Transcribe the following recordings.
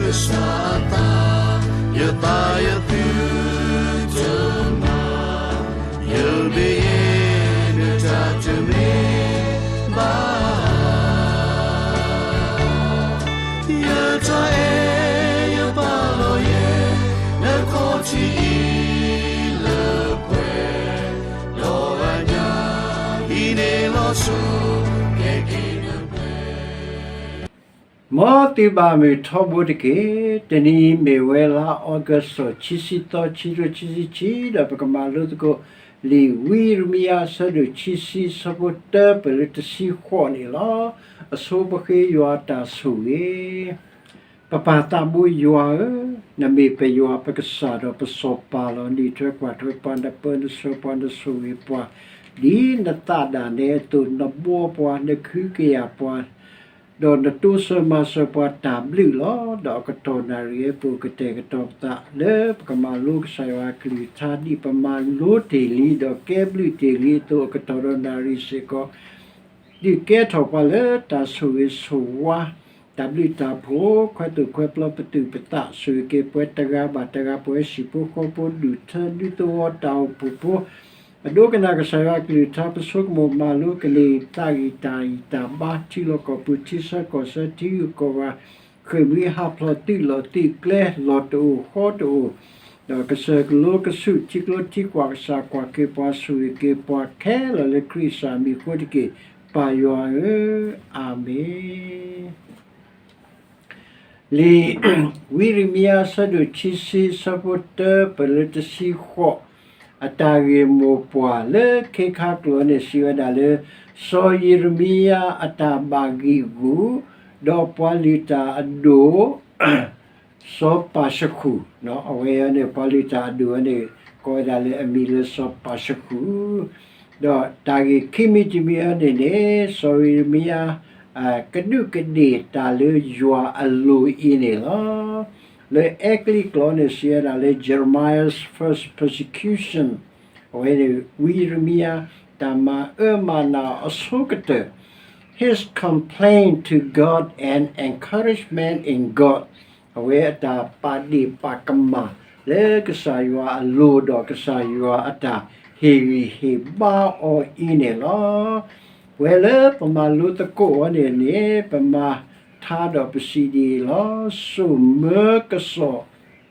ကစၢ်အသး, ယသးယသုတမၤ, ယမ့ၢ်ယဲ နတၢ်တမ့ၢ်ဘၣ်. ယတၢ်အဲၣ်ယပာ်လီၤယဲ နခီၣ်ထံးအံၤလၢပှဲၤ, ဒီးအညၣ်အံၤန့ၣ်လီၤဆီ ကဲက့ၤနပှဲၤ မ်သုဘၣ်မုာ်ထီဘိတက့ၢ်. တနံၤအံၤမ့ၢ်ဝဲလါအီကူး ခံဆံသီ ခံကထိခံဆံခံ ဒီးပကမၤလိသကိး လံာ်ဝံယံးရမံယၤ အဆၢဒိၣ်ခံဆံ ဆၢဖိတၢ ပၢၢ်လၢတဆံဃိးန့ၣ်လီၤ. အဆိပဃ့ယွၤအတၢ်ဆိၣ်ဂ့ၤ ပပၢ်သးဘိယွၤဧၢ, နမ့ၢ်ပယွၤပကစၢ်ဒီးပစီၤပၤလီၤ. နအံးထွဲကွၢ်ထွဲပှၤ, နပၢနဆှၢပှၤ, နဆိၣ်ဂ့ၤပှၤ ဒ်နသးဒၣ်နဲအသိး, နဘှီပှၤ, နကဟုကယာ်ပှၤ ဒီးနတိစၢၤမၤစၢၤပှၤတၢ်ဘျုးလီၤ. ဒီးအကတီၢ်နၣ်ရံၣ်အံၤ ပအိၣ်ကတဲာ်ကတီၤပသးလၢပကမၤလိကစၢ်ယွၤအကလုၢ်ကထါ ဒ်ပမၤလိတ့ၢ်လံ ဒီးကဲဘျုးတ့ၢ်လံအသိး အကတီၢ်ဒီးနၣ်ရံၣ်စ့ၢ်ကီး ဒုးကဲထီၣ်ပှၤလၢတၢ်ဆိၣ်ဂ့ၤဆိၣ်ဝါ, တၢ်ဘျုးတၢ်ဖှိၣ်, ခွဲးသိၣ်ခွဲးပျီ ပသူၣ်ပသး, ဆိၣ်ဂ့ၤက့ၤပှၤတဂၤဘၣ်တဂၤ, ပဝဲဟံၣ်ဖိဃီဖိ ဒူၣ်ထၢ ဒူသဝီ တၢ်အိၣ်ဖှိၣ်ဖိ အဒိကနၣ်ကစၢ်ယွၤအကလုၢ်ကထါ ပဆိကမိၣ်မၤလိကန့ၢ် သးဂံၢ်တၢ်ဂံၢ်တၢ်ဘါ ထံလီၢ်ကီၢ်ပူၤ ထံဆၢကီၢ်ဆၢ ထံဂုၤကီၢ်ဂၤ ဃ့ၢ်မှံဟးဖျိး သုးလီၢ်သုးကျဲ လီၢ်တအိၣ်ဃီတအိၣ်, ဒီးကစၢၢ်ကလိကဆူး ထံကျိထံကွၢ် ကစၢ်ကွၢ်က့ၤပှၤ ဆိၣ်ဂ့ၤက့ၤပှၤခဲလၢာ်လၢခရံာ်ကစၢ်မံၤအဃိတက့ၢ်, ပၢ်ယွၤဧၢ, အၤမ့ၣ်. လံာ်ဝံယံးရမံယၤ အဆၢဒိၣ်ခံဆံ အဆၢဖိတၢ ပၢၢ်လၢတဆံဃိး အတၢ်ဂ့ၢ်မိၢ်ပှၢ်လၢခ့ခါကျိာ်န့ၣ် စံးဝဲဒၣ်လၢ စီၤယံးရမံယၤအတၢ်ဘၣ်ဂံာ်ဂူာ်, ဒီးပှၤလုၢ်တၢ်အဒိၣ် စီၤပၤၡဃူၣ်, အဝဲန့ၣ် ပှၤလုၢ်တၢ်အဒိၣ်ဝဲန့ၣ် ကိးဝဲဒၣ်လၢအမံၤလၢစီၤပၤၡဃူၣ်, ဒီးတၢ်ဂ့ၢ်ခံမံၤတမံၤအံၤန့ၣ်န့ၣ် စီၤယံးရမံယၤ ကဒူးကဒ့ၣ်တၢ်လၢယွၤအလိၤအံၤန့ၣ်လီၤ. လၢအဲကလံးကျိာ်န့ၣ် စံးဝဲဒၣ်လၢ Jeremiah's first persecution, အဝဲန့ၣ် ဝံယံးရမံယၤ တၢ်မၤအၢမၤနးအဆိကတၢၢ် his complaint to God and encouragement in God, အဝဲအတၢ်ပာ်ဒ့ၣ်ပာ်ကမၣ်လၢကစၢ်ယွၤအလိၤ ဒီးကစၢ်ယွၤအတၢ်ဟ့ၣ်ဂံၢ်ဟ့ၣ်ဘါအီၤအံၤန့ၣ်လီၤ. ပဝဲလၢပမၤလိသကိးအီၤန့ၣ်န့ၣ် ပမၤထါဒီးပစံးဒ်အံၤလီၤ. စိာ်မၢကစီၣ်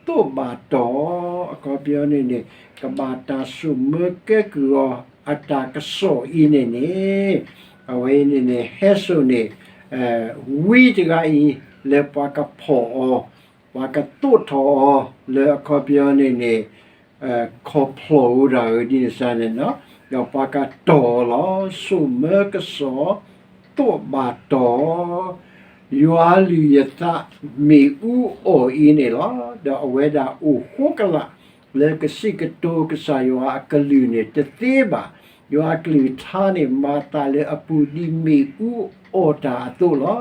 သိးဘၣ်တီၢ်, အခီပညီန့ၣ်န့ၣ် ကဘၣ်တၢ်စိာ်မၢကဲကုၢ်အီၤ အတၢ်ကစီၣ်အံၤန့ၣ်န့ၣ် အဝဲန့ၣ်န့ၣ် ဟဲစိာ်န့ၣ် ဝံတဂၤအံၤ လၢပှၤကဖီၣ်အီၤ, ပှၤကသိးထီၣ်အီၤ လၢအခီပညီန့ၣ်န့ၣ် ခီၣ်ဖျီၣ်ဝဲဒၣ်ဧိၤဒ်န့ၣ်စ့ၢ်န့ၣ်လီၤ. ဒီးပှၤကတီၢ်အီၤလီၤ. စိာ်မၢကစီၣ်သိးဘၣ်တီၢ်, ယွၤလုၢ်ယသးမ့ၣ်အူအီၣ်အံၤန့ၣ်လီၤ. ဒီးအဝဲဒၣ်အိၣ်ဃိကလာ် လၢကစံးကတိၤကစၢ်ယွၤအကလုၢ်န့ၣ်တသ့ဘၣ်. ယွၤအကလုၢ်ကထါန့ၣ် မၤသးလၢအပူၤဒ်မ့ၣ်အူအီၣ်တၢ်အသိးလီၤ.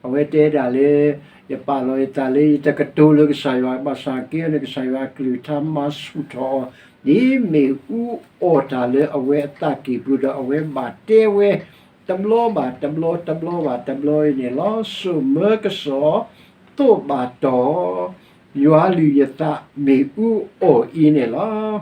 အဝဲတဲဒၣ်လၢ ယပာ်လီၤယသးလၢယတကတိၤလၢကစၢ်ယွၤ, ဘၣ်ဆၣ်က့န့ၣ် ကစၢ်ယွၤအကလုၢ်ကထါမၤဆူၣ်ထီၣ်အီၤ ဒ်မ့ၣ်အူအီၣ်တၢ်လၢအဝဲအသးကံၢ်ပူၤဒီး အဝဲဘၣ်တဲဝဲ တဘျီဘၣ်တဘျီ တဘျီဘၣ်တဘျီအံၤန့ၣ်လီၤ. စိာ်မၢကစီၣ်သိးဘၣ်တီၢ်, ယွၤလုၢ်ယသးမ့ၣ်အူအီၣ်အံၤန့ၣ်လီၤ.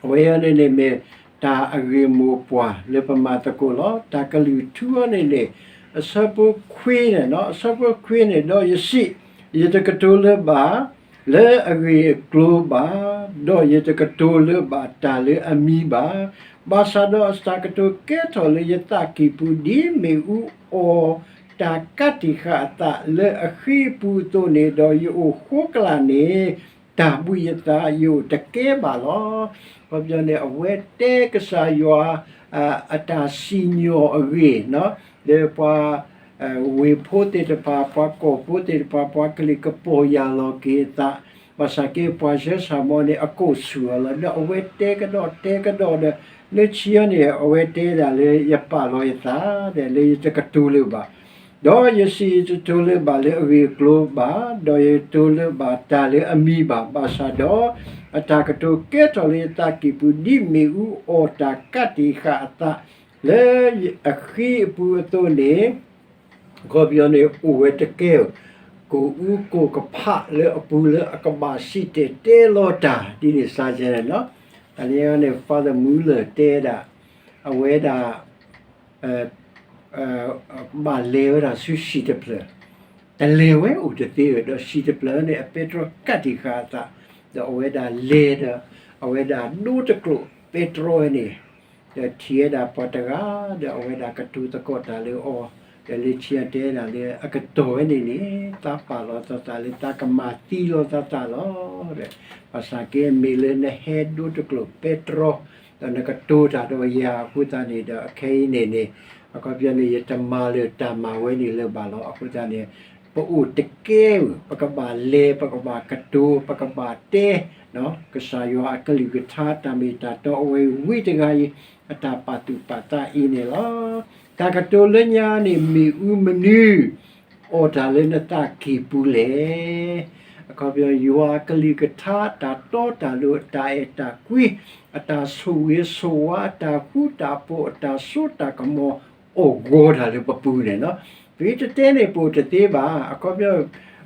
အဝဲအံၤန့ၣ်န့ၣ်မ့ၢ်တၢ်အဂ့ၢ်မိၢ်ပှၢ်လၢပမၤသကိးလီၤ. တၢ်ကလုၢ်ထူအံၤန့ၣ်န့ၣ် အဆၢဖိခွံန့ၣ်, အဆၢဖိခွံန့ၣ် ဒီးယစံး, ယတကတိၤလၢၤဘၣ် လၢအဂ့ၢ်အကျိၤဘၣ်, ဒီးယတကတိၤလၢၤဘၣ်တၢ်လၢအမံၤဘၣ်. ဘၣ်ဆၣ်ဒီးအတၢ်ကတိၤကဲထီၣ်လၢယသးကံၢ်ပူၤ ဒ်မ့ၣ်အူအီၣ်တၢ်ကးတံာ်ဃာ်အသးလၢအဃံအပူၤအသိးန့ၣ်, ဒီးယအိၣ်ဃိကလာ်န့ၣ် တၢ်ဘှံးယသး ယအိၣ်တကဲဘၣ်လီၤ. အခီပညီန့ၣ် အဝဲတဲကစၢ်ယွၤ အတၢ်စံၣ်ညီၣ်အဂ့ၢ် လၢပှၤ ဝ့ၢ်ဖိသ့ၣ်တဖၣ် ပှၤကီၢ်ဖိသ့ၣ်တဖၣ် ပှၤကလုာ်ကပီၢ်ယၢ်လီၤက့ၤအသး, ဘၣ်ဆၣ်က့ ပှၤၡဲစၢ်မီန့ၣ် အကိာ်ဆူၣ်အီၤလီၤ. ဒီးအဝဲတဲကဒီးတဲကဒီးဒီး လၢခံအံၤန့ၣ် အဝဲတဲဒၣ်လၢ ယပာ်လီၤယသး ဒီးလၢယတကတိၤလၢၤဘၣ် ဒီးယစံး ယတကတိၤလၢၤဘၣ်လၢအဂ့ၢ်အကျိၤဘၣ်, ဒီးယတကတိၤလၢၤဘၣ်တၢ်လၢအမံၤဘၣ်. ဘၣ်ဆၣ်ဒီး အတၢ်ကတိၤကဲထီၣ်လၢယသးကံၢ်ပူၤ ဒ်မ့ၣ်အူအီၣ်တၢ်ကးတံာ်ဃာ်အသး လၢအဃံအပူၤအသိးန့ၣ် အခီပညီန့ၣ် အိၣ်ဝဲတကဲဧိၤ. ကိၣ်အူကိၣ်ကဖးလၢအပူၤလၢအကဘၣ်စံၣ်တဲၤတဲလီၤတၢ် ဒ်န့ၣ်စါယဲန့ၣ်လီၤ. တၢ်လၢန့ၣ် Father Muller တဲဒၣ် အဝဲဒၣ် ဘၣ်လဲၤဝဲဒၣ်ဆူစံာ်တဖျၢၣ်, တလဲၤဝဲအိၣ်တသ့ဝဲ ဒီးစံာ်တဖျၢၣ်န့ၣ် အပဲတြီကးတံာ်ဃာ်အသး, ဒီးအဝဲဒၣ်လဲၤဒီး အဝဲဒၣ်ဒိတကျိာ်ပဲတြီဝဲန့ၣ် ဒီးထံၣ်ဝဲဒၣ်ပှၤတဂၤ ဒီးအဝဲဒၣ်ကတိၤသကိးတၢ်လၢအီၤ, ဒီးလၢခံအတဲဒၣ်လၢအကတီၢ်ဝဲန့ၣ်န့ၣ် သးပာ်လီၤသးသးလၢသးကမၤသံလီၤသးသးလီၤ. ဒီးဘၣ်ဆၣ်က့မ့ၢ်လၢနဟဲဒိတကျိာ်ပဲတြီ ဒီးနကတိၤတၢ်ဒီးယၤအဃိသတးန့ၣ်ဒီး အခဲအံၤန့ၣ်န့ၣ် အခီပညီန့ၣ် ယတမၤလၢၤတၢ်မၤဝဲန့ၣ်လၢၤဘၣ်လီၤ. အဃိသတးန့ၣ် ပအိၣ်တကဲဧိၤ ပကဘၣ်လဲၤ ပကဘၣ်ကတိၤ ပကဘၣ်တဲ ကစၢ်ယွၤအကလုၢ်ကထါ တၢ်မ့ၢ်တၢ်တီအဝဲဝံတဂၤအံၤ အတၢ်ပာ်သူၣ်ပာ်သးအံၤန့ၣ်လီၤ. တၢ်ကတိၤလၢညါန့ၣ် မ့ၣ်အူမနုၤ အိၣ်တၢ်လၢနသးကံၢ်ပူၤလဲၣ်. အခီပညီ ယွၤအကလုၢ်ကထါ တၢ်တီတၢ်လိၤ အတၢ်အဲၣ်တၢ်ကွံ အတၢ်ဆိၣ်ဂ့ၤဆိၣ်ဝါ အတၢ်ဃူတၢ်ဖိး အတၢ်စိတၢ်ကမီၤ အိၣ်ဂီၤတၢ်လၢပပူၤန့ၣ်လီၤ. ပတတဲန့ၣ် ပအိၣ်တသ့ဘၣ်. အခီပညီ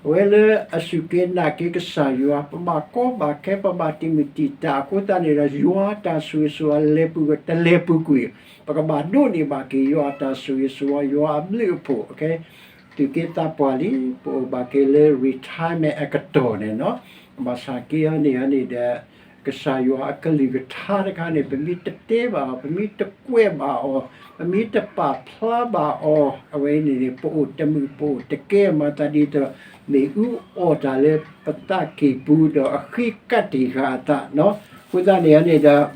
အဝဲလၢအစူၢ်က့ၤနာ်က့ၤကစၢ်ယွၤ ပဘၣ်ကီဘၣ်ခဲ ပဘၣ်တံာ်မုၢ်တံာ်တာ်အဃိသတးန့ၣ်ဒီး ယွၤအတၢ်ဆိၣ်ဂ့ၤဆိၣ်ဝါလဲၤပူၤ တလဲၤပူၤကွံာ် ပကဘၣ်ဒိးန့ၢ်ဘၣ်က့ၤ ယွၤအတၢ်ဆိၣ်ဂ့ၤဆိၣ်ဝါ ယွၤအဘျုးအဖှိၣ် အခဲ သူၣ်က့သးပှၢ်လံ ပအိၣ်ဘၣ်က့ၤလၢ retirement အကတီၢ်န့ၣ်လီၤ. ဘၣ်ဆၣ်က့အီၤန့ၣ်န့ၣ်ဒီး ကစၢ်ယွၤအကလုၢ်ကထါတခါန့ၣ် ပမ့ၢ်တတဲဘၣ်အီၤ ပမ့ၢ်တကွဲးဘၣ်အီၤ ပမ့ၢ်တပာ်ဖျါဘၣ်အီၤ အဝဲန့ၣ်န့ၣ် ပအိၣ်တမုာ်ပအိၣ်တကဲ မၤသးဒ်သိး မ့ၣ်အူအိၣ်တၢ်လၢပသးကံၢ်ပူၤ ဒီးအဃံကးတံာ်ဃာ်အသး အဃိသတးန့ၣ်န့ၣ်ဒီး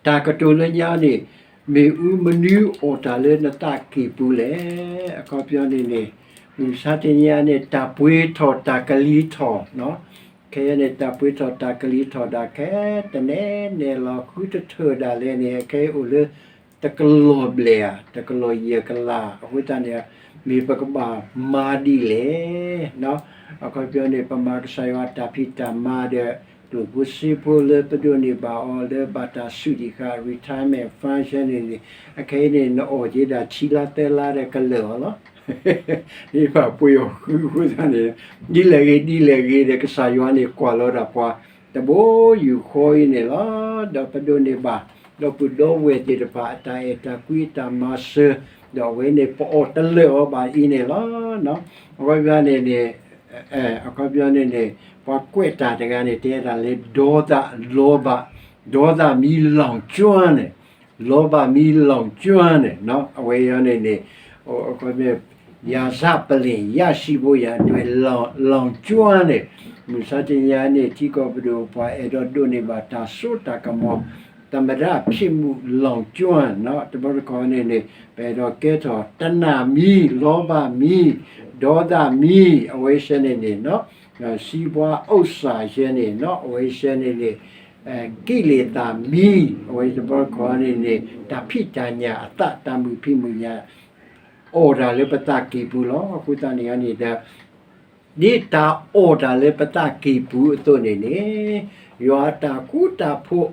တၢ်ကတိၤလၢညါန့ၣ် မ့ၣ်အူမနုၤအိၣ်တၢ်လၢနသးကံၢ်ပူၤလဲၣ်. အခီပညီန့ၣ်န့ၣ် မုၢ်မဆါတနံၤအံၤန့ၣ် တၢ်ပှ့ၤထီၣ်တၢ်ကလံၤထီၣ် ခဲအံၤန့ၣ် တၢ်ပှ့ၤထီၣ်တၢ်ကလံၤထီၣ်ဒၣ်ခဲ တနဲၣ်နဲၣ်လီၤဃုတထၢၣ်ဒၣ်လဲာ်န့ၣ် အခဲအံၤအိၣ်လၢ တကလီၢ်ဘျဲၣ်ဧါ တကလီၢ်ယဲၢ်ကလး အဃိသတးန့ၣ် မ့ၢ်ပကဘၣ်မၤဒ်လဲၣ် အခီပညီန့ၣ် ပမၤကစၢ်ယွၤတၢ်ဖံးတၢ်မၤဒီး ကျိၣ်ဖိစ့ဖိလၢပဒိးန့ၢ်ဘၣ်အီၤလၢဘၣ်တၢ်ဆူၣ်တံၢ်ဃာ် retirement fund န့ၣ်န့ၣ် အခဲအံၤန့ၣ် နအီၣ်က့ၤဒၣ်ဆံလါသၢလါဒီးကလၢာ်အီၤလီၤ. မ့ၢ်ဘၣ်ပှ့ၤအီၤဃုအဃိသတးန့ၣ် ဒ်လဲၣ်ဂ့ၤဒ်လဲၣ်ဂ့ၤဒီး ကစၢ်ယွၤန့ၣ်ကွၢ်လီၤဒၣ်ပှၤ တဘိယူၢ်ဃီအံၤန့ၣ်လီၤ. ဒီးပဒိးန့ၢ်ဘၣ် ဒီပုၢ်ဒီဝဲၢ်သ့ၣ်တဖၣ် အတၢ်အဲၣ်တၢ်ကွံ အတၢ်မၤစၢၤ ဒီးအဝဲန့ၣ် ပအီၣ်တလၢာ်အီၤဘၣ်အံၤန့ၣ်လီၤ. အခီပညီန့ၣ်န့ၣ် အခီပညီန့ၣ်န့ၣ် ပှၤကွဲးတၢ်တဂၤန့ၣ် တဲဒၣ်လၢ ဒေါသလောဘ ဒေါသမီးလောင်ကျွမ်းန့ၣ် လောဘမီးလောင်ကျွမ်းန့ၣ် အဝဲအံၤန့ၣ်န့ၣ် ရာဇပလ္လင် ရရှိဖို့ရန်အတွက် လောင်, လောင်ကျွမ်းန့ၣ် မုၢ်မဆါတနံၤအံၤန့ၣ် ထံကီၢ်ပဒိၣ်ပှၤအဲၣ်ဒိးဒိးန့ၢ်ဘၣ်တၢ်စိတၢ်ကမီၤ သမ္မတဖြစ်မှုလောင်ကျွမ်း တဘျီတခီၣ်န့ၣ်န့ၣ် ပအဲၣ်ဒိးကဲထီၣ် တနၢ်မံ လောဘမံ ဒေါသမံ အဝဲစဲန့ၣ်န့ၣ် စီးပွားဥစ္စာ ယဲန့ၣ် အဝဲစဲန့ၣ်န့ၣ် ကိလေသာမံ အဝဲတဘျီတခီၣ်န့ၣ်န့ၣ် တၢ်ဖံးတၢ်ညၣ်အသး တၢ်မုာ်ဖံးမုာ်ညၣ် အိၣ်တၢ်လၢပသးကံၢ်ပူၤလီၤ. အဃိသတးန့ၣ်န့ၣ်ဒီး ဒ်တၢ်အိၣ်တၢ်လၢပသးကံၢ်ပူၤအသိးန့ၣ်န့ၣ် ယွၤအတၢ်ဃူတၢ်ဖိး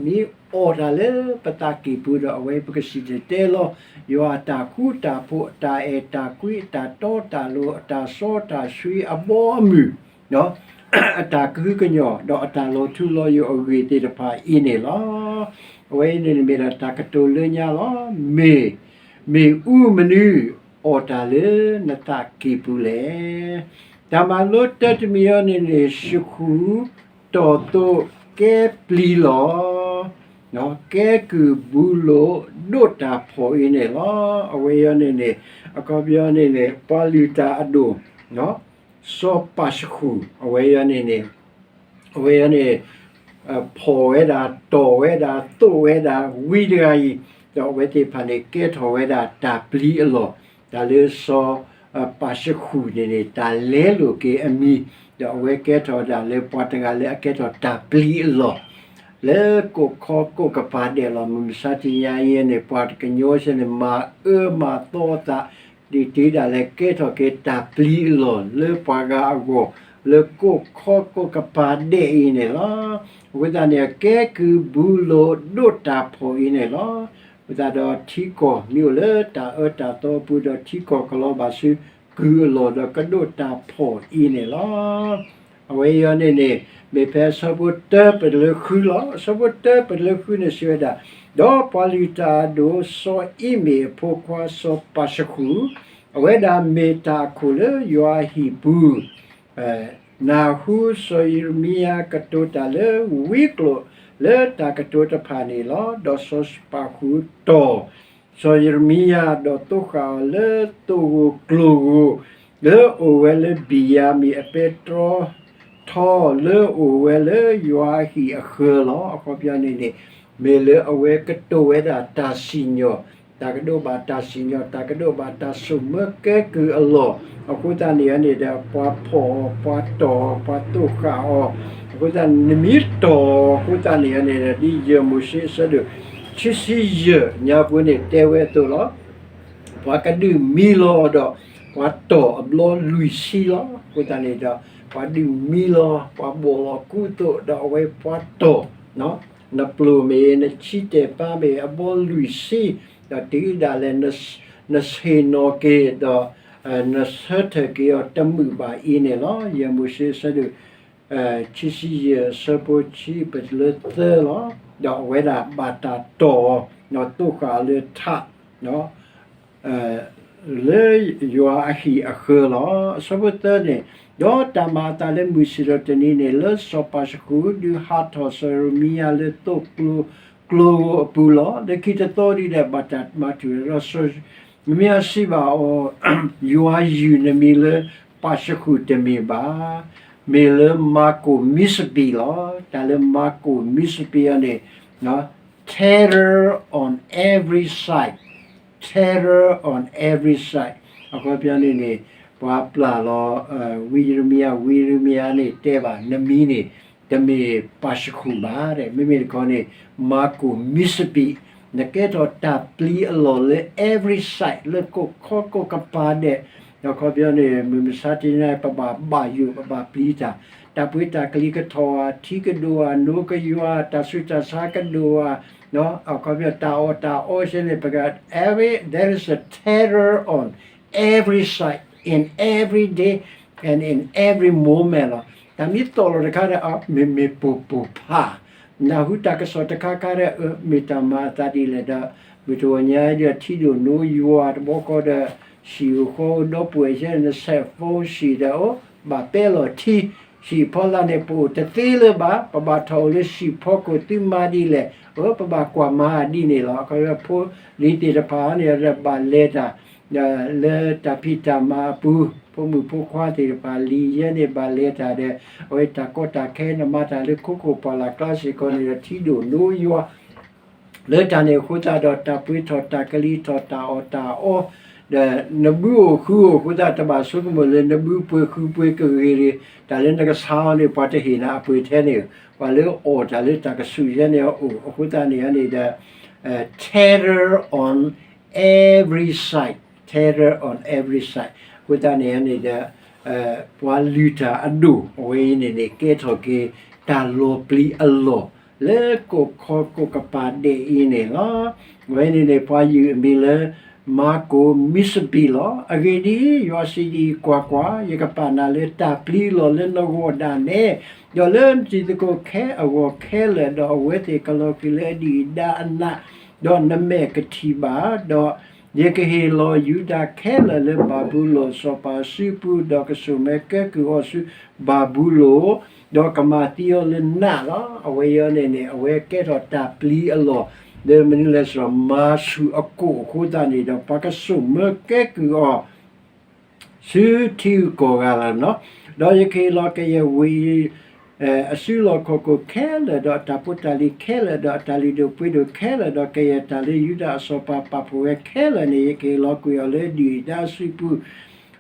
မ့ၢ်အိၣ်တၢ်လၢပသးကံၢ်ပူၤဒီး အဝဲပကစံၣ်တဲၤတဲလီၤ ယွၤအတၢ်ဃူတၢ်ဖိး အတၢ်အဲၣ်တၢ်ကွံ အတၢ်တီတၢ်လိၤ အတၢ်စီတၢ်ဆှံ အဘီအမုၢ် အတၢ်ကဟုကညီၢ် ဒီးအတၢ်လီၤထူလီၤယိာ်အဂ့ၢ်သ့ၣ်တဖၣ်အံၤန့ၣ်လီၤ. အဝဲအံၤန့ၣ်မ့ၢ်ဒၣ်တၢ်ကတိၤလၢညါလီၤ. မ့ၢ်, မ့ၣ်အူမနုၤအိၣ်တၢ်လၢနသးကံၢ်ပူၤလဲၣ်. တၢ်မၤလိတၢ်တမံၤအံၤန့ၣ်န့ၣ် ဆှူၣ်တီၢ်သိးကဲပျံၤလီၤ ကဲကုၢ်ဘူးလိာ်ဒိးတၢ်ဖှီၣ်အံၤန့ၣ်လီၤ. အဝဲအံၤန့ၣ်န့ၣ် အခီပညီန့ၣ်န့ၣ် ပှၤလုၢ်တၢ်အဒိၣ် စီၤပၤဆှူၣ် အဝဲအံၤန့ၣ်န့ၣ် အဝဲအံၤန့ၣ် ဖီၣ်ဝဲဒၣ် တီၢ်ဝဲဒၣ် သိးဝဲဒၣ် ဝံတဂၤအံၤ ဒီးအဝဲသ့ၣ်တဖၣ်န့ၣ် ကဲထီၣ်ဝဲဒၣ်တၢ်ပျံၤအလီၢ် တၢ်လၢစီၤ ပၤၡဃူၣ်န့ၣ်န့ၣ် တၢ်လဲလိာ်က့ၤအမံၤ ဒီးအဝဲကဲထီၣ်ဒၣ်လၢပှၤတဂၤလၢအကဲထီၣ်တၢ်ပျံၤအလီၢ် လၢကိၣ်ခီကိၣ်ကပၤဒဲးလီၤ. မုၢ်မဆါတနံၤအံၤန့ၣ် ပှၤကညီဆဲန့ၣ် မၤအၢမၤသီအသး ဒ်တ့ၢ်ဒၣ်လဲာ်ကဲထီၣ်က့ၤတၢ်ပျံၤအလီၢ်လၢပှၤဂၤအဂီၢ် လၢကိၣ်ခီကိၣ်ကပၤဒဲးအံၤန့ၣ်လီၤ. အဃိသတးန့ၣ် ကဲကုၢ်ဘူးလိာ်ဒိးတၢ်ဖှီၣ်အံၤန့ၣ်လီၤ. အဃိသတးဒီးထံကီၢ်မ့ၢ်အိၣ်လၢတၢ်အၢတၢ်သီအပူၤဒီးထံကီၢ်ကလီၤဘၣ်ဆူ ကဲကုၢ်အလီၢ်ဒီးကဒိၣ်တၢ်ဖှီၣ်အံၤန့ၣ်လီၤ. အဝဲအံၤန့ၣ်န့ၣ် မ့ၢ်ဖဲအဆၢဖိတၢပတုၤလၢဃုလီၤ. အဆၢဖိတၢပတုၤလၢဃုန့ၣ်စံးဝဲဒၣ်, ဒီးပှၤလုၢ်တၢ်အဒိၣ် စီၤအံၤမ့ၣ်အဖိခွါစီၤပၤၡဃူၣ်, အဝဲဒၣ်မ့ၢ်တၢ်အခိၣ်လၢယွၤအဟံၣ်ပူၤ နၢ်ဟူစီၤယံးရမံယၤကတိၤတၢ်လၢဝံကျိာ်လၢတၢ်ကတိၤတဖၣ်န့ၣ်လီၤ. ဒီးစီၤပၤၡဃူၣ်တီၢ် စီၤယံးရမံယၤ ဒီးသိဃာ်အီၤလၢသိဂိၢ်ကျိၢ်ဂိၢ် လၢအအိၣ်ဝဲလၢဘံၣ်ယၤမံၣ်အပဲတြီထီ လၢအအိၣ်ဝဲလၢယွၤအဟံၣ်အဃၢၤလီၤ. အခီပညီန့ၣ်န့ၣ် မ့ၢ်လၢအဝဲကတိၤဝဲဒၣ်တၢ်စံၣ်ညီၣ်, တၢ်ကဒိးဘၣ်တၢ်စံၣ်ညီၣ်, တၢ်ကဒိးဘၣ်တၢ်ဆိၣ်မၢကဲကုၢ်အလီၢ်, အဃိသတးန့ၣ်န့ၣ်ဒီး ပှၤဖီၣ်အီၤ, ပှၤတီၢ်အီၤ, ပှၤသိဃာ်အီၤ, အဃိသတးန့ၣ် နမ့ၢ်တီၢ်အီၤအဃိသတးန့ၣ်န့ၣ်ဒီး ဒ်ယဲၢ်မိၤၡ့အဆၢဒိၣ်ခံဆံယဲၢ်ညါပူၤန့ၣ် တဲဝဲအသိးလီၤ. ပှၤကဒုးမံလီၤအီၤဒီး ပှၤတီၢ်အဘျီလွံၢ်ဆံလီၤ. အဃိသတးန့ၣ်ဒီး ပှၤဒုးမံလီၤ, ပှၤဘီၣ်လီၤကူအသိးဒီး အဝဲပှၤတီၢ် နပျိၢ်မ့ၢ် နဆံတဲာ်ပၢမ့ၢ် အဘီလွံၢ်ဆံ, ဒီးတုၤဒၣ်လဲာ် နဆ့ၣ်နီၤက့ၤဒီး နဆၢထၢၣ်က့ၤအီၤတမုာ်ဘၣ်အံၤန့ၣ်လီၤ. ယဲၢ်မိၤၡ့အဆၢဒိၣ် ခံဆံယဲၢ် အဆၢဖိခံ ပတုၤလၢသၢလီၤ. ဒီးအဝဲဒၣ်ဘၣ်တၢ်တီၢ်အီၤ ဒီးသိဃာ်အီၤလၢထး လၢယွၤအဟံၣ်အဃၢၤလီၤ. အဆၢဖိသၢန့ၣ်, ဒီးတၢ်မၤအသးလၢမုၢ်ဆ့ၣ်ထီၣ်တနံၤန့ၣ် လၢစီၤပၤၡဃူၣ်ဒုးဟးထီၣ်စီၤယံးရမံယၤလၢသိဂိၢ်ကျိၢ်ဂိၢ်အပူၤလီၤ. လၢခံတသီဒ်လဲၣ် ဘၣ်တၢ်မၤထူၣ်ဒီး စီၤယံးရမံယၤစံးဘၣ်အီၤ, ယွၤယုၢ်နမံၤလၢပၤၡဃူၣ်တမ့ၢ်ဘၣ်, မ့ၢ်လၢမၤကိၣ်မံစပံးလီၤ. တၢ်လၢမၤကိၣ်မံစပံးအံၤန့ၣ် terror on every side, terror on every side အခီပညီန့ၣ်န့ၣ် ပှၤပျၢ်လီၤ ဝံယံးရမံယၤ, ဝံယံးရမံယၤန့ၣ်တဲဘၣ် နမံၤန့ၣ် တမ့ၢ်ပၤၡဃူၣ်ဘၣ်, မ့မ့ၢ်တခီန့ၣ် မၤကိၣ်မံစပံး, နကဲထီၣ်တၢ်ပျံၤအလီၢ်လၢ every side လၢကိးခီကိးကပၤဒဲး, အခီပညီန့ၣ် မုၢ်မဆါတနံၤ ပဘၣ်ဘၣ်ယိၣ် ပဘၣ်ပျံၤတၢ်, တၢ်ပှ့ၤတၢ်ကလံၤကထီၣ်ဧါ, ထံကဒိၣ်ဧါ, နိကယွၤ, တၢ်ဆူးတၢ်ဆါကဒိၣ်ဧါ, အခီပညီ တၢ်အီၣ်တၢ်အီစဲန့ၣ် ပက every, there is a terror on every side, in every day, and in every moment လီၤ. တၢ်မ့ၢ်သီၣ်လီၤတခါဒီး မ့မ့ၢ်ပိၢ်ပိၢ်ဖး, နၢ်ဟူတၢ်ကစီၣ်တခါခါဒီး မ့ၢ်တၢ်မၤအသးဒ်လဲၣ်ဒီး မုၢ်တဂီၤညါဒီး ထံဒိၣ်နိယွၤတဘျီဃီဒီး ဟံၣ်အိၣ်ဃီအိၣ်ဒီပုၢ်ဝဲၢ်စဲန့ၣ် နဆဲးဖိဟံၣ်ဒီးအိၣ် ဘၣ်ပဲလီၤထံ, ဟံၣ်ဖီလာ်န့ၣ် ပအိၣ်တသ့လၢၤဘၣ်, ပဘၣ်ထီၣ်အိၣ်လၢဟံၣ်ဖီခိၣ် သုမၤဒ်လဲၣ်, အၢ ပဘၣ်ကွၢ်မၤဒ်န့ၣ်လီၤ. အခီပညီ ဖိလံၤသ့ၣ်တဖၣ်န့ၣ်ဒီး ဘၣ်လဲၤတၢ် လၢတၢ်ဖံးတၢ်မၤအပူၤ, ဖိမုၣ်ဖိခွါသ့ၣ်တဖၣ် လံာ်ယဲန့ၣ် ဘၣ်လဲၤတၢ်ဒီး အဝဲတၢ်ကီတၢ်ခဲ နမၤတၢ်လၢခိခိၣ်ပှၢ်လၢ်ကျါစ့ၢ်ကီးန့ၣ်ဒီး ထံဒိၣ်နိယွၤ လၢတၢ်န့ၣ်အဃိသတးဒီး တၢ်ပှ့ၤထီၣ်တၢ်ကလံၤထီၣ် တၢ်အီၣ်တၢ်အီ, ဒီးနဘုအိၣ်ဃုအိၣ်အဃိသတး တဘၣ်ဆိကမိၣ်လၢနဘုပှ့ၤဃုပှ့ၤကဂ့ၤဂ့ၤ, တၢ်လၢနကဆါအီၤန့ၣ် ပှၤတဟ့ၣ်နၤအပှ့ၤထဲန့ၣ်, ပှၤလၢအီၣ်တၢ်လၢတၢ်ကဆူၣ်ယဲန့ၣ်အအိၣ်, အဃိသတးန့ၣ်န့ၣ်ဒီး terror on every side, terror on every side အဃိသတးန့ၣ်န့ၣ်ဒီး ပှၤလုၢ်တၢ်အဒိၣ် အဝဲအံၤန့ၣ်န့ၣ် ကဲထီၣ်က့ၤ တၢ်လီၤပျံၤအလီၢ် လၢကိးခီကိးကပၤဒဲးအံၤန့ၣ်လီၤ. အဝဲန့ၣ်န့ၣ် ပှၤယုၢ်အမံၤလၢ မၤကိၣ်မံစပံးလီၤ. အဂ့ၢ်ဒ်အံၤ, ယွၤစံးဒ်အံၤ, ကွၢ်ကွၢ်, ယကပာ်နၤလၢတၢ်ပျံၤအလီၢ်လၢနဂီၢ်ဒၣ်နဲ, ဒီးလၢနတံၤသကိးခဲအဂီၢ်ခဲလၢာ်, ဒီးအဝဲသ့ၣ်ကလီၤဃံၤလၢအဒုၣ်အဒါအနး, ဒီးနမဲာ်ကထံၣ်ဘၣ်, ဒီး ယကဟ့ၣ်လီၤယူဒၤခဲလၢာ်လၢဘၤဘူလိၣ်စီၤပၤအစုပူၤ, ဒီးကဆိၣ်မၢကဲကုၢ်အီၤဆူဘၤဘူလိၣ်, ဒီးကမၤသံအီၤလၢနးလီၤ. အဝဲအံၤန့ၣ်န့ၣ် အဝဲကဲထီၣ်တၢ်ပျံၤအလီၢ် လၢမနုၤလဲၣ်ဆိုတော့ မၤဆူၣ်အကိၣ်အဃိသတးန့ၣ်ဒီး ပှၤကဆိၣ်မၢကဲကုၢ်အီၤ ဆူထံဂုၤကီၢ်ဂၤလီၤနီၤ. ဒီးယကဟ့ၣ်လီၤကယဲၢ်ဝ့ၢ် အစုလီၢ်ခီၣ်ခိၣ်ခဲလၢာ်, ဒီးအတၢ်ဖိတၢ်လံၤခဲလၢာ်, ဒီးအတၢ်လုၢ်ဒိၣ်ပှ့ၤဒိၣ်ခဲလၢာ်, ဒီးကယဲၢ်တၢ်လၢယူဒၤအစီၤပၤပာ်ဖှိၣ်ဝဲခဲလၢာ်န့ၣ် ယကဟ့ၣ်လီၤကွံာ်အီၤလၢဒုၣ်ဒါအစုပူၤ,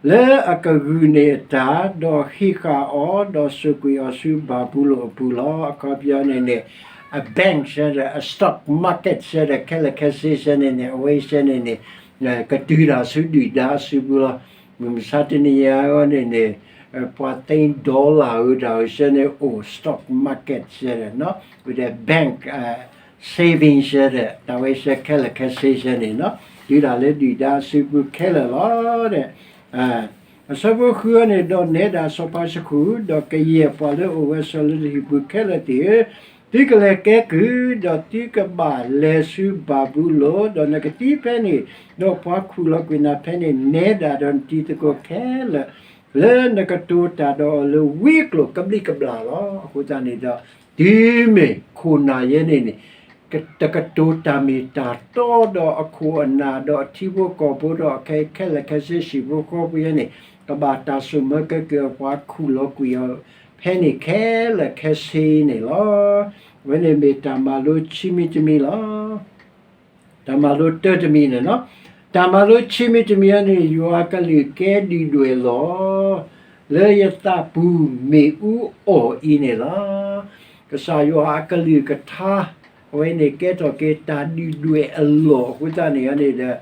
လၢအကဂုာ်န့ၢ်အတၢ်, ဒီးဟံးဃာ်အီၤ, ဒီးဆိၣ်ကွံာ်အီၤဆူဘၤဘူလိၣ်အပူၤလီၤ. အခီပညီန့ၣ်န့ၣ် အ bank စဲဒီး အ stock market စဲဒီး ခဲလၢာ်ခဲဆ့စဲန့ၣ်န့ၣ် အဝဲစဲန့ၣ်န့ၣ် ကတုၤတၢ်ဆူဒုၣ်ဒါအစုပူၤလီၤ. မုၢ်မဆါတနံၤညါအံၤန့ၣ်န့ၣ် ပှၤသ့ dollar ဧိၤတၢ်ဧိၤစဲန့ၣ်အိၣ် stock market စဲဒီး with a bank saving စဲဒီး တၢ်ဝဲစဲခဲလၢာ်ခဲဆ့စဲန့ၣ်နီၤ တုၤဒၣ်လၢဒုၣ်ဒါအစုပူၤခဲလၢာ်လီၤဒီး အဆၢဖိဃုန့ၣ်, ဒီးနဲဒၣ်စီၤပၤစဃူၣ်, ဒီးကယဲၢ်ပှၤလၢအအိၣ်ဝဲစီၤလၢတဟံၣ်ပူၤခဲလၢာ်သ့ၣ်ဧၢ, သုကလဲၤကဲကုၢ်, ဒီးသုကဘၣ်လဲၤဆူဘၤဘူလိၣ်, ဒီးနကသံဖဲန့ၣ်, ဒီးပှၤခူၣ်လီၤကွံာ်နၤဖဲန့ၣ်, နဲဒၣ်ဒီးနတံၤသကိးခဲလၢာ် လၢနကတိၤတၢ်ဒီးအီၤလၢဝံအကျိာ်ကဘျံးကဘျၣ်လီၤ. အဃိသတးန့ၣ်ဒီး, တုၤမ့ၢ်ခိၣ်နၢ်ယဲန့ၣ်န့ၣ် တကတိၤတၢ်မ့ၢ်တၢ်တီဒီးအခိၣ်အနၢ်ဒီးအထံဖိကီၢ်ဖိဒီးအခဲခဲလၢာ်ခဲဆ့ ဟံၣ်ဖိဃီဖိယဲန့ၣ်, ကဘၣ်တၢ်ဆိၣ်မၢကဲကုၢ်အပှၤခူၣ်လီၤကွံာ်အီၤဖဲန့ၣ်ခဲလၢာ်ခဲဆ့န့ၣ်လီၤ. အဝဲန့ၣ်မ့ၢ်တၢ်မၤလိခံမံၤတမံၤလီၤ. တၢ်မၤလိတၢတမံၤန့ၣ်လီၤ. တၢ်မၤလိခံမံၤတမံၤအံၤန့ၣ် ယွၤကလုၢ်ကဲဒုၣ်ဒွဲၣ်လီၤ လၢယသးပူၤမ့ၣ်အူအီၣ်အံၤန့ၣ်လီၤ. ကစၢ်ယွၤအကလုၢ်ကထါ အဝဲန့ၣ်ကဲထီၣ်က့ၤတၢ်ဒုၣ်ဒွဲၣ်အလီၢ်အဃိသတးန့ၣ်န့ၣ်ဒီး,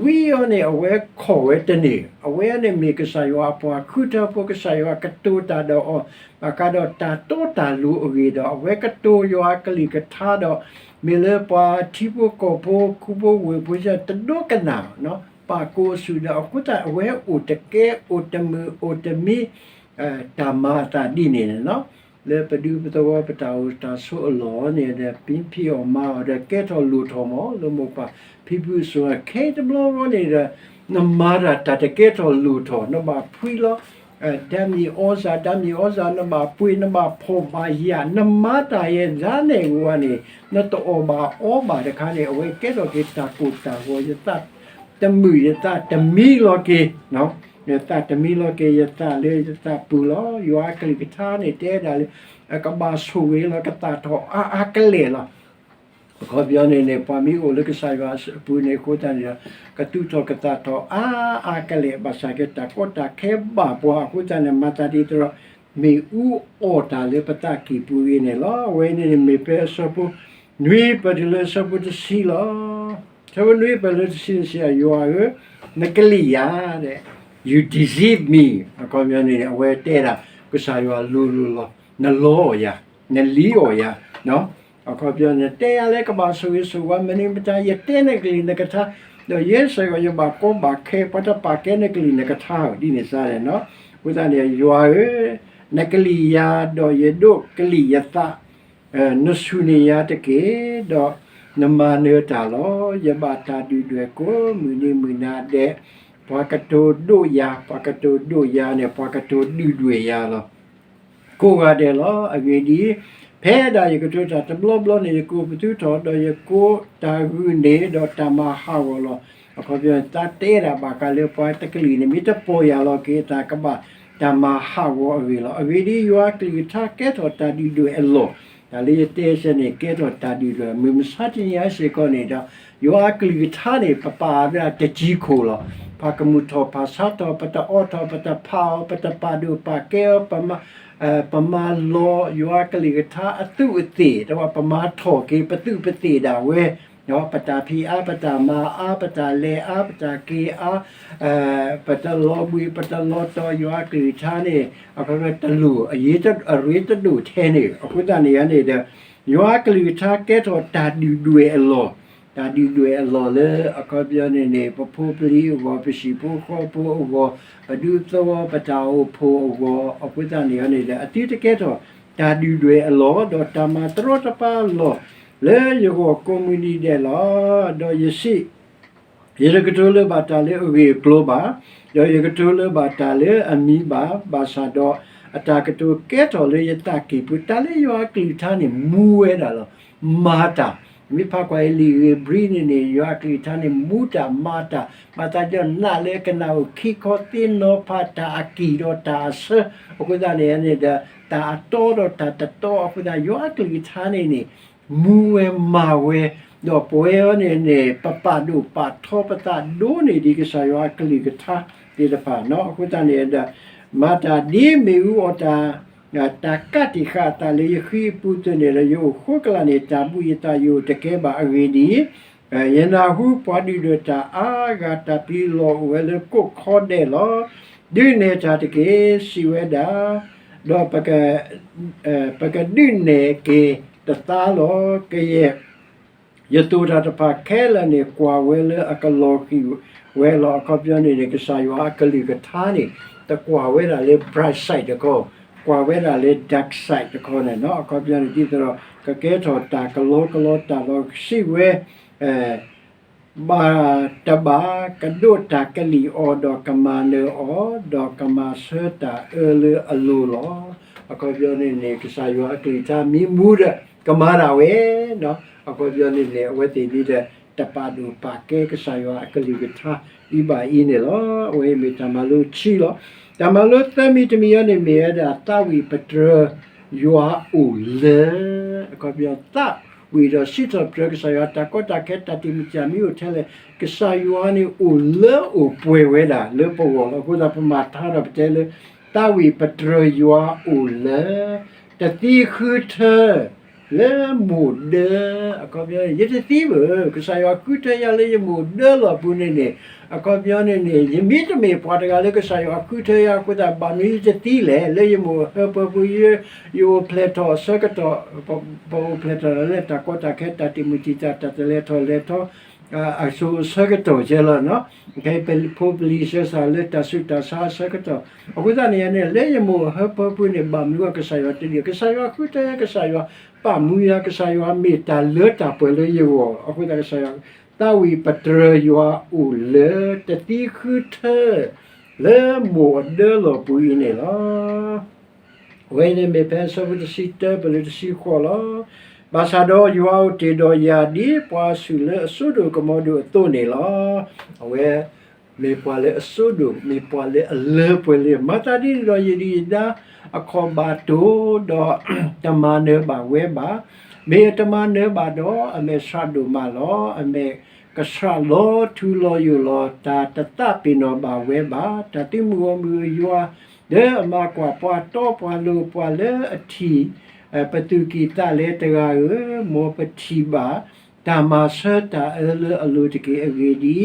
ဝံအံၤန့ၣ် အဝဲခီၣ်ဝဲတန့ၢ်, အဝဲန့ၣ်မ့ၢ်ကစၢ်ယွၤအပှၤဃုထၢဖိ ကစၢ်ယွၤကတိၤတၢ်ဒီးအီၤ, ဘၣ်ဃးဒီးတၢ်တီတၢ်လိၤအဂ့ၢ်ဒီး အဝဲကတိၤယွၤအကလုၢ်ကထါဒီး, မ့ၢ်လၢပှၤထံဖိကီၢ်ဖိ ခူဖိဝ့ၢ်ဖိ တဒိကနၣ် ပာ်ကိးအစုၣ်ဒီး အဃိသတး အဝဲအိၣ်တကဲ အိၣ်တမုာ် အိၣ်တမံ တၢ်မၤအသးဒ်န့ၣ်န့ၣ်လီၤ. လၢပဒူပသဝီပတၢ်အိၣ်တၢ်ဆိးအလီၢ်န့ၣ်ဒီး ပဖံးအီၣ်မၤအီၣ်ဒီးကဲထီၣ်လိၣ်ထီၣ်မး လၢမိၢ်ပၢ်ဖံဖုအစိၤ ခဲအံၤတဘျီဃီန့ၣ်ဒီး နမၤတၢ်တၢ်တကဲထီၣ်လိၣ်ထီၣ် နဘၣ်ဖှံလီၤ တၢ်မံၤအီစၢ် တၢ်မံၤအီစၢ် နဘၣ်ပှ့ၤ နဘၣ်ဖှီၣ်ဘၣ်ယာ် နမၤတၢ်ယဲဒၣ်နဲၣ်ဂ့ၤဝဲန့ၣ် နတအီၣ်ဘၣ်အီဘၣ်တခါန့ၣ် အဝဲကဲထီၣ်က့ၤတၢ်ကိၢ်တၢ်ဂီၤ ယသးတမုာ် ယသးတမံလီၤက့ၤ ယသးတမံလီၤက့ၤ ယသးလၢယသးပူၤလီၤ. ယွၤအကလုၢ်ကထါန့ၣ်တဲဒၣ်လၢ အကဘၣ်ဆိၣ်ဂ့ၤလီၤ ကသၣ်ထီၣ်အါအါကလဲာ်လီၤ. အခီပညီန့ၣ်န့ၣ် ပှၤမ့ၢ်အိၣ်လၢကစၢ်ယွၤအပူၤန့ၣ်အဃိသတးန့ၣ်ဒီး ကသူၣ်ထီၣ်ကသၣ်ထီၣ်အါအါကလဲာ် ဘၣ်ဆၣ်က့ၤတၢ်ကီတၢ်ခဲဘၣ်ပှၤအဃိသတးန့ၣ် မၤသးဒ်သိးဒီး မ့ၣ်အူအီၣ်တၢ်လၢပသးကံၢ်ပူၤအဂ့ၢ်န့ၣ်လီၤ. အဝဲန့ၣ်န့ၣ်မ့ၢ်ဖဲအဆၢဖိနွံပတုၤလၢအဆၢဖိတဆံလီၤ. အဆၢဖိနွံပတုၤလၢတဆံန့ၣ်စံး ယွၤဧၢ, နကလံၣ်ယၤ You deceive me အခီပညီန့ၣ် အဝဲတဲဒၣ် ကစၢ်ယွၤလိၤလိၤလီၤ, နလီအီၣ်ယၤ, နလံအီၣ်ယၤ, အခီပညီန့ၣ် တဲယၤလၢကဘၣ်ဆိၣ်ဂ့ၤဆိၣ်ဝါ မနုၤမတၤ ယတဲနကလုၢ်နကထါ, ဒီးယဲစ့ၢ်ကီးယဘၣ်ကီဘၣ်ခဲ ပှၤတပာ်ကဲနကလုၢ်နကထါ ဒ်န့ၣ်စ့ၢ်န့ၣ်လီၤ. အဃိသတးန့ၣ် ယွၤဧၢ, နကလံၣ်ယၤ ဒီးယဒိးကလံၣ်ယသး, နဆူၣ်န့ၢ်ယၤတက့ၢ်, ဒီးနမၤနၢၤတၢ်လီၤ. ယဘၣ်တၢ်ဒုၣ်ဒွဲၣ်ကိးမုၢ်နံၤမုၢ်နၤဒဲး, ပှၤကတိၤဒိၣ်ယၤ, ပှၤကတိၤဒိၣ်ယၤန့ၣ် ပှၤကတိၤဒုၣ်ဒွဲၣ်ယၤလီၤ. ကိးဂၤဒဲးလီၤ. အဂ့ၢ်ဒ်အံၤ, ဖဲဒၣ်ယကတိၤတၢ်တဘျီဘျီန့ၣ် ယကိးပသူထီၣ်, ဒီးယကိးတၢ်ဂုာ်န့ၢ်, ဒီးတၢ်မၤဟးဂီၤလီၤ. အခီပညီ သးတဲဒၣ်ဘၣ်ဃးလၢပှၤတကလုာ်န့ၣ် မ့ၢ်တပီၢ်ယၢ်လီၤက့ၤအသး ကဘၣ်တၢ်မၤဟးဂီၤအဂ့ၢ်လီၤ. အဂ့ၢ်ဒ်အံၤ, ယွၤအကလုၢ်ကထါကဲထီၣ်တၢ်ဒုၣ်ဒွဲၣ်အလီၢ်, တၢ်လၢယတဲဆၢန့ၣ် ကဲထီၣ်တၢ်ဒုၣ်ဒွဲၣ် မုၢ်မဆါတနံၤအံၤစ့ၢ်ကီးန့ၣ်ဒီး ယွၤအကလုၢ်ကထါန့ၣ် ပပာ်ဝဲဒၣ်တကံခိၣ်လီၤ. ပကမူၣ်ထီၣ်ဖးဆါထီၣ်, ပတအီထီၣ်, ပတဖးအီၤ, ပတပာ်ဒိၣ်ပာ်ကဲအီၤ, ပမၤ, ပမၤလီၤ ယွၤအကလုၢ်ကထါအသူးအသ့ၣ်, ဒီးပမၤထီၣ်က့ၤပသူးပသ့ၣ်ဒၣ်ဝဲ, ပတၢ်ဖံးအါ, ပတၢ်မၤအါ, ပတၢ်လဲၤအါ, ပတၢ်က့ၤအါ, ပတလီၤဘှံး, ပတလီၤတီၤ ယွၤအကလုၢ်ကထါန့ၣ် အခီပညီတလိၣ်, အရ့တဒိၣ်ထဲန့ၣ် အဃိသတးန့ၣ်န့ၣ်ဒီး ယွၤအကလုၢ်ကထါကဲထီၣ်တၢ်ဒုၣ်ဒွဲၣ်အလီၢ်, တၢ်ဒုၣ်ဒွဲၣ်အလီၢ်လၢအခီပညီန့ၣ်န့ၣ် ပဖိပလံၤအဂီၢ်, ပဟံၣ်ဖိဃီဖိအဂီၢ်, ပဒူသဝီပတၢ်အိၣ်ဖှိၣ်အဂီၢ်, အဃိသတးန့ၣ်န့ၣ်ဒီး အသုတကဲထီၣ်တၢ်ဒုၣ်ဒွဲၣ်အလီၢ်, ဒီးတၢ်မၤတရီတပါအလီၢ် လၢယဂီၢ်ကိးမုၢ်နံၤဒဲးလီၤ. ဒီးယစံး ယတကတိၤလၢၤဘၣ်တၢ်လၢအဂ့ၢ်အကျိၤဘၣ်, ဒီးယကတိၤလၢၤဘၣ်တၢ်လၢအမံၤဘၣ်, ဘၣ်ဆၣ်ဒီးအတၢ်ကတိၤကဲထီၣ်လၢယသးကံၢ်ပူၤ, တၢ်လၢယွၤအကလုၢ်ကထါန့ၣ် မူဝဲဒၣ်လီၤ. မၤတၢ်, မ့ၢ်ဖးကွၢ်လံာ်ဂ့ၢ်ဘြံၤန့ၣ်န့ၣ် ယွၤအကလုၢ်ကထါန့ၣ် မူတၢ်မၤတၢ်, မၤသးဒ်သိးနးလၢကနၣ်အိၣ်ခံခီသ့နီၤဖး တၢ်အကံၢ်ဒီးတၢ်အဆၢ, အဃိသတးန့ၣ်န့ၣ်ဒီး တၢ်အတီဒီးတၢ်တတီအဃိသတး ယွၤအကလုၢ်ကထါန့ၣ်န့ၣ် မူဝဲမၤဝဲ, ဒီးပဝဲအံၤန့ၣ်န့ၣ် ပပာ်ဒိၣ်ပာ်ထီပသးဒိၣ်န့ၢ်ဒံးကစၢ်ယွၤအကလုၢ်ကထါသ့ၣ်တဖၣ်, အဃိသတးန့ၣ်ဒီး မၤတၢ်ဒ်မ့ၣ်အူအီၣ်တၢ်, တၢ်ကးတံာ်ဃာ်အသးလၢယဃံအပူၤအသိးန့ၣ်ဒီး ယအိၣ်ဃိကလာ်န့ၣ် တၢ်ဘှံးယသးယအိၣ်တကဲဘၣ်. အဂ့ၢ်ဒ်အံၤ, ယနၢ်ဟူပှၤဒုၣ်ဒွဲၣ်တၢ်အါဂၤ တၢ်ပျံၤလီၢ်အိၣ်ဝဲလၢကိးခီဒဲးလီၤ. ဒုးနဲၣ်တၢ်တက့ၢ်, စံးဝဲဒၣ်, ဒီး ပကဒုးနဲၣ်က့ၤတသါလီၤ. ကယဲၢ်ယသိၣ်တၢ်တဖၣ်ခဲလၢာ်န့ၣ် ကွၢ်ဝဲလၢအကလီၤဃံၤဝဲလီၤ. အခီပညီန့ၣ်န့ၣ် ကစၢ်ယွၤအကလုၢ်ကထါန့ၣ် တကွၢ်ဝဲဒၣ်လၢ bright side တခီ, ကွၢ်ဝဲဒၣ်လၢ dark side တခီန့ၣ်နီၤ. အခီပညီန့ၣ် ဒ်သိးဒီး ကကဲထီၣ်တၢ်ကလီကလီတၢ်လီၤစံးဝဲ ဘၣ်တဘၣ် ကဒိးတၢ်ကလံၣ်အီၤ ဒီးကမၤနၢၤအီၤ, ဒီးကမၤဆၢတၢ်အၢလၢအလိၤလီၤ. အခီပညီန့ၣ်န့ၣ် ကစၢ်ယွၤအကလုၢ်ကထါမ့ၢ်မူဒီး ကမၤဒၣ်ဝဲနီၤ. အခီပညီန့ၣ်န့ၣ် အဝဲသ့ၣ်ဒ်ဒီး တပာ်ဒိၣ်ပာ်ကဲကစၢ်ယွၤအကလုၢ်ကထါ ဒ်ဘၣ်အံၤန့ၣ်လီၤ. အဝဲအံၤမ့ၢ်တၢ်မၤလိခံလီၤ. တၢ်မၤလိသၢမံၤတမံၤအံၤန့ၣ်မ့ၢ်ဝဲဒၣ် သးဝံၣ်ပတြၢၤယွၤအိၣ်လၢ အခီပညီ သးဝံၣ်ဒီးစံးထီၣ်ပတြၢၤကစၢ်ယွၤ တၢ်ကီတၢ်ခဲတၢ်တံာ်မုၢ်တံာ်မံၤအိၣ်ထဲလဲၣ်, ကစၢ်ယွၤန့ၣ်အိၣ်လၢအိၣ်ပှဲၤဝဲဒၣ်လၢပဂီၢ်လီၤ. အဃိသတး ပမၤထါဒီးပတဲလၢ သးဝံၣ်ပတြၢၤယွၤအိၣ်လၢ တသံဃုထၢ လၢမိၢ်ဒၢ အခီပညီန့ၣ် ယတသံဘၣ်, ကစၢ်ယွၤဃုထၢယၤလၢယမိၢ်ဒၢလီၢ်ပူၤန့ၣ်န့ၣ်, အခီပညီန့ၣ်န့ၣ် ယမ့တမ့ၢ်ပှၤတဂၤလၢကစၢ်ယွၤဃုထၢယၤအဃိသတး ဘၣ်မနုၤယတသံလဲၣ်, လၢယမိၢ်ဟၢဖၢပူၤ ယအိၣ်ဖျဲၣ်ထီၣ်အဆၢကတီၢ်, ပအိၣ်ဖျဲၣ်ထီၣ်လၢတၢ်ကီတၢ်ခဲ တၢ်တံာ်မုၢ်တံာ်တာ် တၢ်တလဲၤထီၣ်လဲၤထီ အစိၤအဆၢကတီၢ်ကဲလီၤ, ဖိပလံၤဆၢစၢ်လၢတၢ်ဆူးတၢ်ဆါအဆၢကတီၢ်, အဃိသတးန့ၣ်န့ၣ် လၢယမိၢ်ဟၢဖၢပူၤန့ၣ် ဘၣ်မနုၤအီၤ ကစၢ်ယွၤတဒုး, ကစၢ်ယွၤဃုထၢ ကစၢ်ယွၤပာ်မူယၤ, ကစၢ်ယွၤမ့ၢ်တၢ်လၢတၢ်ပှဲၤလၢယဂီၢ်, အဃိသတးကစၢ်ယွၤ သးဝံၣ်ပတြၢၤယွၤအိၣ်လၢ တသံဃုထၢ လၢမိၢ်အဒၢလီၢ်ပူၤအံၤန့ၣ်လီၤ. အဝဲအံၤန့ၣ်မ့ၢ်ဖဲအဆၢဖိတဆံတၢပၢၢ်လၢတဆံဃိးလီၤ. ဘၣ်ဆၣ်ဒီးယွၤအိၣ်တ့ၢ်ဒီးယၤ ဒ်ပှၤဆူၣ်လၢအစိဒိၣ်ကမီၤဒိၣ်အသိးန့ၣ်လီၤ. အဝဲ မ့ၢ်ပှၤလၢအစိဒိၣ် မ့ၢ်ပှၤလၢအလၢပှဲၤလံ, မၤသးဒ်န့ၣ်ဒီး ယဒုၣ်ယဒါအခီၣ်ဘၣ်တိၢ်ဒီး တမၤနၢၤဘၣ်ဝဲဘၣ်. မ့ၢ်အတမၤနၢၤဘၣ်ဒီး အမဲာ်ဆှးဒိၣ်မးလီၤ. အမဲာ်ကဆှးလီၤထူလီၤယိာ်လီၤ. တၢ်တသးပ့ၤနီၣ်ဘၣ်ဝဲဘၣ်. တၢ်သုးမုၢ်ဂီၢ်မုၢ်အယွၤ လၢအမၤကွၢ်ပှၤတီပှၤလိၤ ပှၤလၢအထံၣ် ပသူၣ်ကံၢ်သးလဲတဂၤဧၢ, မ်ပထံၣ်ဘၣ် တၢ်မၤဆၢတၢ်အၢလၢအလိၤတက့ၢ်. အဂ့ၢ်ဒ်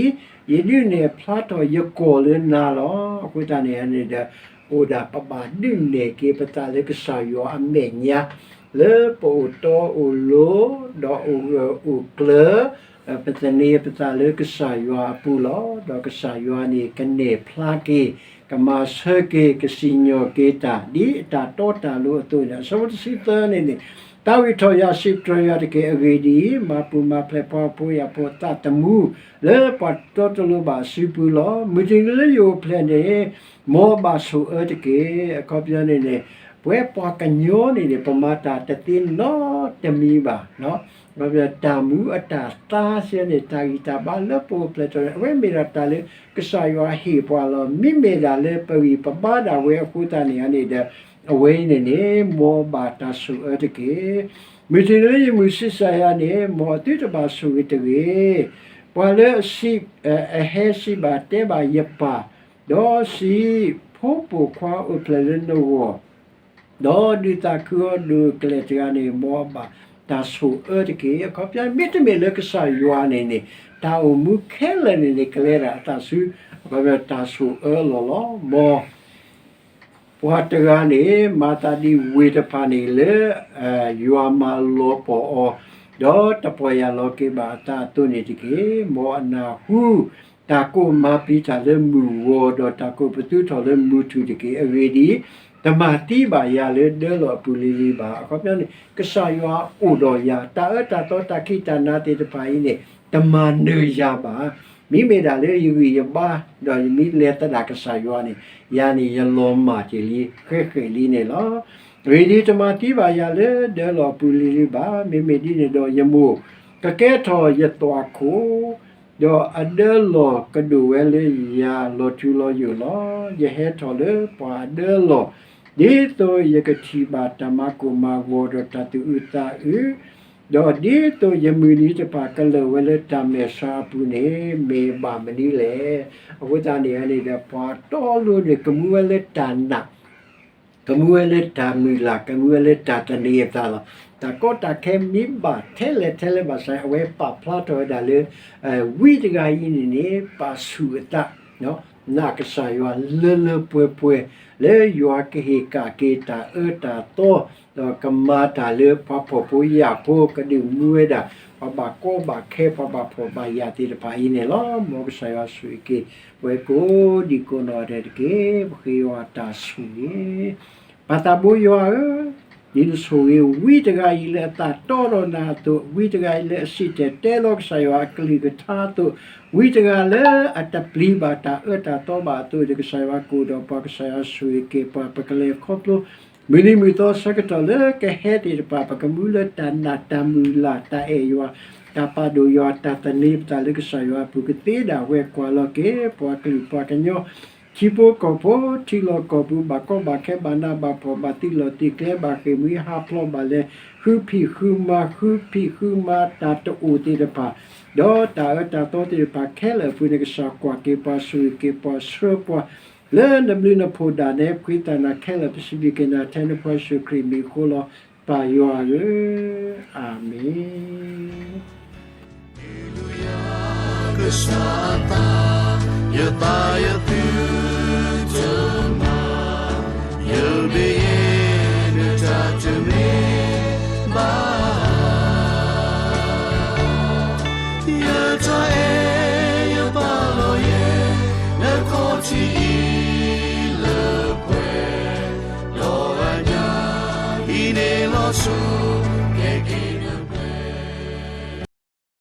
အံၤ, ယဒုးနဲၣ်ဖျါထီၣ်ယကီၢ်လၢနၤလီၤ. အဃိသတးန့ၣ်န့ၣ်ဒီး အိၣ်ဒၣ်ပဘၣ်ဒုးနဲၣ်က့ၤပသးလၢကစၢ်ယွၤအမဲာ်ညါ လၢပအိၣ်တီအိၣ်လိၤ ဒီးအိၣ်ဂၢၢ်အိၣ်ကျၢၤ ပသန့ၤပသးလၢကစၢ်ယွၤအပူၤလီၤ. ဒီးကစၢ်ယွၤန့ၣ် ကနဲၣ်ဖျါက့ၤ ကမၤဆၢက့ၤ ကစံၣ်ညီၣ်က့ၤတၢ် ဒ်အတၢ်တီတၢ်လိၤအသိးန့ၣ်, အဆၢဖိတဆံသၢန့ၣ်န့ၣ်, သးဝံၣ်ထီၣ်ယၤ စံးပတြၢၤယၤတက့ၢ်. အဂ့ၢ်ဒ်အံၤ, မၤပူၤမၤဖျဲးပှၤဖိယာ်ဖိသးသမူ လၢပှၤတီတလိၤဘၣ်အစုပူၤလီၤ. မုၢ်တနံၤလၢယအိၣ်ဖျဲၣ်န့ၣ် မ်အဘၣ်ဆိၣ်အၢတက့ၢ်. အခီပညီန့ၣ်န့ၣ်, ပဝဲပှၤကညီန့ၣ်န့ၣ် ပမၤတၢ်တသ့နီတမံၤဘၣ်. တၢ်မူအတၢ်သါစ့ၢ်န့ၣ် တၢ်ဂံၢ်တၢ်ဘါလၢပအိၣ်ဖျဲၣ်ထီၣ်န့ၣ် အဝဲမ့ၢ်ဒၣ်တၢ်လၢကစၢ်ယွၤဟ့ၣ်ပှၤလီၤ. မ့မ့ၢ်ဒၣ်လၢပဂံၢ်ပဘါဒၣ်ဝဲအဃိသတးန့ၣ်န့ၣ်ဒီး အဝဲအံၤန့ၣ်န့ၣ် မ်အဘၣ်တၢ်ဆိၣ်အၢတက့ၢ်. မုၢ်တနံၤလၢယမုၢ်ဆံးစၢ်ယၤန့ၣ် မ်အသုတဘၣ်ဆိၣ်ဂ့ၤတဂ့ၤ. ပှၤလၢအစံး, အဟဲစံးဘၣ်တဲဘၣ်ယပၢ်, ဒီးစံး, ဖိပိာ်ခွါအိၣ်ဖျဲၣ်လၢနဂီၢ် ဒီးဒုးသးခုအီၤဒိၣ်ကလဲာ်တဂၤန့ၣ် မ်အဘၣ်တၢ်ဆိၣ်အၢတက့ၢ်. အခီပညီ မ့တမ့ၢ်လၢကစၢ်ယွၤန့ၣ်န့ၣ် တၢ်အိၣ်မူခဲလၢာ်န့ၣ်န့ၣ် ကလဲၤဒၣ်အသးဆူ အခီပညီ တၢ်ဆိၣ်အၢလီၤလီၤ. မ်ပှၤတဂၤန့ၣ် မၤသးဒ်ဝ့ၢ်တဖၣ်န့ၣ်လၢ ယွၤမၤလီၤပှီၢ်အီၤ, ဒီးတပီၢ်ယၢ်လီၤက့ၤဘၣ်အသးအသိးန့ၣ်တက့ၢ်. မ်အနၢ်ဟူ တၢ်ကိးမၤပျံၤတၢ်လၢမုၢ်ဂီၤ ဒီးတၢ်ကိးပသူထီၣ်လၢမုၢ်ထူၣ်တက့ၢ်. အဂ့ၢ်ဒ်အံၤ, တမၤသံဘၣ်ယၤလၢဒၢလီၢ်အပူၤလံၤလံၤဘၣ်. အခီပညီန့ၣ် ကစၢ်ယွၤအိၣ်ဒီးယၤ, တၢ်အၢတၢ်သီတၢ်ခံးတၢ်နၤသ့ၣ်တဖၣ်အံၤန့ၣ် တမၤနၢၤယၤဘၣ်. မ့မ့ၢ်ဒၣ်လၢယဂံၢ်ယဘါ ဒီးယမ့ၢ်လဲၤသဒၣ်ကစၢ်ယွၤန့ၣ် ယၤန့ၣ်ယလီၤမၢ်က့ၤလံ ဃဲဃဲးလံန့ၣ်လီၤ. အဂ့ၢ်ဒ်အံၤ, တမၤသံဘၣ်ယၤလၢဒၢလီၢ်အပူၤလံၤလံၤဘၣ်. မ့မ့ၢ်ဒ်န့ၣ်ဒီးယမိၢ် ကကဲထီၣ်ယသွၣ်ခိၣ် ဒီးအဒၢလီၢ်ကဒိၣ်ဝဲလၢယၤလီၤထူလီၤယိာ်လီၤ. ယဟဲထီၣ်လၢပှၤအဒၢလီၢ် ဒ်သိးယကထံၣ်ဘၣ်တၢ်မၤကိၢ်မၤဂီၤ ဒီးတၢ်သူၣ်အုးသးအုး, ဒီးဒ်သိးယမုၢ်နံၤတဖၣ်ကလၢာ်ဝဲလၢတၢ်မဲာ်ဆှးအပူၤန့ၣ် မ့ၢ်ဘၣ်မနုၤလဲၣ်. အဃိသတးန့ၣ်န့ၣ်ဒီး ပှၤတီလိၤန့ၣ် ကမူဝဲလၢတၢ်နာ် ကမူဝဲလၢတၢ်မုၢ်လၢ်, ကမူဝဲလၢတၢ်သန့ၤအသးလီၤ. တၢ်ကီတၢ်ခဲမ့ၢ်ဘၣ်ထဲလဲၣ်ထဲလဲၣ်ဘၣ်ဆၣ် အဝဲပာ်ဖျါထီၣ်ဝဲဒၣ်လၢ ဝံတဂၤအံၤန့ၣ်န့ၣ် ပာ်ဆူၣ်အသး နာ်ကစၢ်ယွၤလၢလၢပှဲၤပှဲၤ လၢယွၤကဟ့ၣ်ကၣ်က့ၤတၢ်အၢတၢ်သီ ဒီးကမၤတၢ်လၢပှၤဖှီၣ်ဖိယာ်ဖိ ကဒုးမူဝဲဒၣ် ပှၤဘၣ်ကီဘၣ်ခဲ ပှၤဘၣ်ဖှီၣ်ဘၣ်ယာ်သ့ၣ်တဖၣ်အံၤန့ၣ်လီၤ. မ်ကစၢ်ယွၤဆိၣ်ဂ့ၤက့ၤ ပဝဲကိးဒံကိးနီၢ်ဒဲးတက့ၢ်. ပဃ့ယွၤအတၢ်ဆိၣ်ဂ့ၤ ပၢ်သးဘိယွၤဧၢ, ဒ်နဆိၣ်ဂ့ၤဝံတဂၤအံၤလၢအသးတီဒီးနၤအသိး, ဝံတဂၤအံၤလၢအစံၣ်တဲၤတဲလီၤကစၢ်ယွၤအကလုၢ်ကထါအသိး, ဝံတဂၤလၢအတပျံၤဘၣ်တၢ်အၢတၢ်သီဘၣ်အသိးန့ၣ် ကစၢ်ယွၤကအိၣ်ဒီးပှၤ, ကစၢ်ယွၤဆိၣ်ဂ့ၤက့ၤပှၤ, ပကလဲၤခီဖျိ မုၢ်နံၤမုၢ်သီဆၢကတီၢ်လၢကဟဲသ့ၣ်တဖၣ် ပကမူလၢတၢ်နာ်တၢ်မုၢ်လၢ် တၢ်အဲၣ်ယွၤ, တၢ်ပာ်ဒိၣ်ယွၤ, တၢ်သန့ၤပသးလၢကစၢ်ယွၤအပူၤ, ကသ့ဒၣ်ဝဲကွၢ်လီၤက့ၤ ပှၤကလုာ်ပှၤကညီ ထံဖိကီၢ်ဖိ ထံလီၢ်ကီၢ်ပူၤ ဘၣ်ကီဘၣ်ခဲဘၣ်နးဘၣ်ဖှီၣ် ဘၣ်သံလီၤသံကျဲ ဘၣ်ဃ့ၢ်မှံဟးဖျိး ဘၣ်လဲၤဃုဖံးဃုမၤ ဃုဖံးဃုမၤတၢ်တအိၣ်သ့ၣ်တဖၣ်, ဒီးတၢ်အၢတၢ်သီသ့ၣ်တဖၣ်ခဲလၢာ်အပူၤန့ၣ် ကစၢ်ကွၢ်က့ၤပှၤ ဆိၣ်ဂ့ၤက့ၤပှၤ ဆှၢပှၤ လၢနဘျုးနဖှိၣ်ဒၣ်နဲ ဖှံသးနၤခဲလၢာ် ပစံးဘျုးက့ၤနၤထဲနဖိယ့ၣ်ၡူးခရံာ်မံၤအဃိလီၤ ပၢ်ယွၤဧၢ, အၤမ့ၣ်. ကစၢ်အသး ယသးယသုတမၤ, ယဘျုးယဲ နတၢ်တမ့ၢ်ဘၣ်, ယတၢ်အဲၣ်ယပာ်လီၤယဲ နခီၣ်ထံးအံၤလၢပှဲၤ, ဒီးအညၣ်အံၤန့ၣ်လီၤစိၤကဲက့ၤ